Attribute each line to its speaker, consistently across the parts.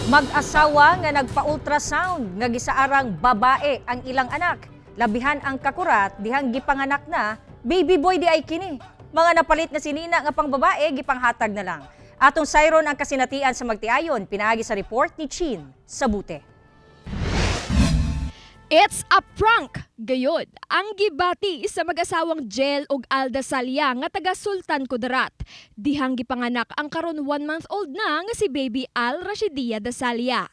Speaker 1: Mag-asawa nga nagpa-ultrasound nga gisaarang babae ang ilang anak. Labihan ang kakurat dihang gipanganak na, baby boy diay kini. Mga napalit na sinina nga pangbabae, gipanghatag na lang. Atong sayron ang kasinatian sa magtiayon pinaagi sa report ni Chin Sabute.
Speaker 2: It's a prank! Gayod, ang gibati sa mag-asawang Jel ug Alda Salia nga taga Sultan Kudarat. Dihang gipanganak ang karon 1 month old na nga si baby Al Rashidia Dasalia.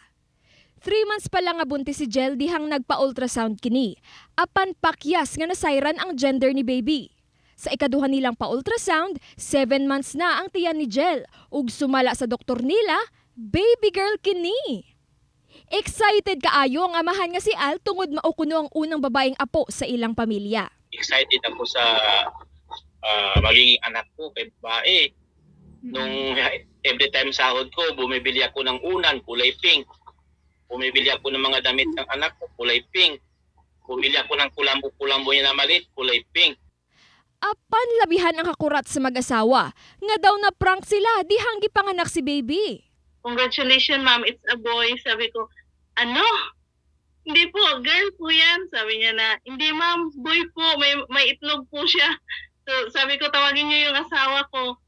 Speaker 2: 3 months pa lang nga buntis si Jel dihang nagpa-ultrasound kini. Apan pakyas nga nasayran ang gender ni baby. Sa ikaduha nilang pa-ultrasound, 7 months na ang tiyan ni Jel ug sumala sa doktor nila, baby girl kini. Excited kaayo ang amahan nga si Al tungod mao kuno ang unang babaeng apo sa ilang pamilya.
Speaker 3: Excited ako sa magiging anak ko kay babae. Nung every time sahod ko, bumibili ako ng unan, kulay pink. Bumibili ako ng mga damit ng anak ko, kulay pink. Bumili ako ng kulambo-kulambo niya na maliit, kulay pink.
Speaker 2: Apan labihan ang kakurat sa mag-asawa nga daw na prank sila dihang gipanganak si baby.
Speaker 4: "Congratulations, ma'am, it's a boy." Sabi ko, "Ano? Hindi po, girl po yan." Sabi niya na, "Hindi, ma'am, boy po, may itlog po siya." So sabi ko, "Tawagin niyo yung asawa ko."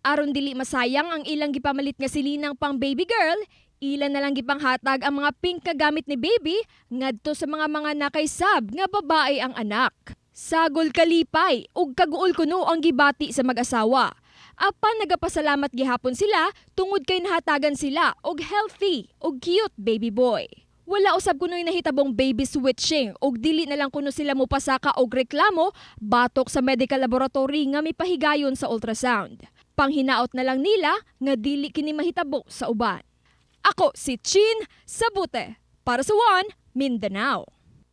Speaker 2: Aron dili masayang ang ilang gipamalit nga silinang pang baby girl, ilan na lang gipanghatag ang mga pink kagamit ni baby ngadto sa mga nakaysab nga babae ang anak. Sagol kalipay ug kaguol kuno ang gibati sa mag-asawa. Apan nagapasalamat gihapon sila tungod kay nahatagan sila og healthy ug cute baby boy. Wala usab kuno'y nahitabong baby switching ug dili na lang kuno sila mopasaka og reklamo batok sa medical laboratory nga mipahigayon sa ultrasound. Panghinaot na lang nila nga dili kini mahitabo sa uban. Ako si Chin Sabute para sa One Mindanao.